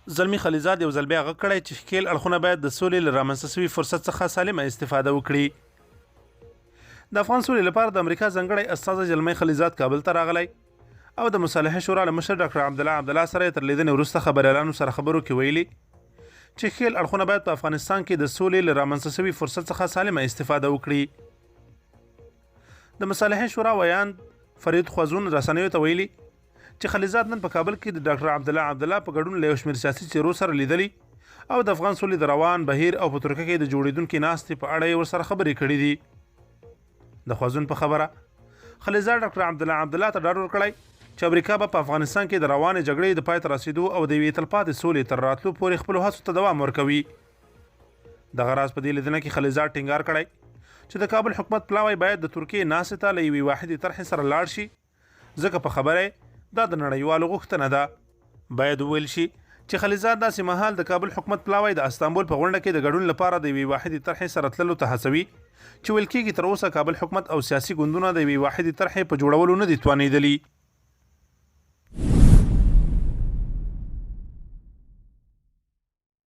زلمي خلیلزاد یو ځل بیا غږ کړی چې ښکېل اړخونه باید د سولې له رامنځته شوي فرصت څخه سالمه استفاده وکړي. د افغان سولې لپاره د امریکا ځانګړی استازی زلمی خلیلزاد کابل ته راغلی او د مصالحې شورا له مشر ډاکټر عبدالله عبدالله سره یې تر لیدنې وروسته خبریالانو سره خبرو کې ویلي چې ښکېل اړخونه باید په افغانستان کې د سولې له رامنځته شوي فرصت څخه سالمه استفاده وکړي. د مصالحې شورا ویاند فرید خوځون رسنیو ته ویلي چې خلیلزاد نن په کابل کې د ډاکټر عبدالله عبدالله په ګډون له یو شمېر سیاسي څېرو سره لیدلي او د افغان سولې د روان بهیر او په ترکیه کې د جوړېدونکې ناستې په اړه یې ورسره خبرې کړې دي. د خوځون په خبره، خلیلزاد ډاکټر عبدالله عبدالله ته ډاډ ورکړی چې امریکا به په افغانستان کې د روانې جګړې د پای ته رسېدو او د یوې تلپاتې سولې تر راتلو پورې خپلو هڅو ته دوام ورکوي. دغه راز په دې لیدنه کې خلیلزاد ټینګار کړی چې د کابل حکومت پلاوی باید د ترکیې ناستې ته له یوې واحدې طرحې سره لاړ شي، ځکه په خبره یې دا د نړیوالو غوښتنه ده. باید وویل شي چې خلیلزاد داسې مهال د کابل حکومت پلاوی د استانبول په غونډه کې د ګډون لپاره د یوې واحدې طرحې سره تللو ته هڅوي چې ویل کېږي تر اوسه کابل حکومت او سیاسي ګوندونه د یوې واحدې طرحې په جوړولو نه دي توانېدلي.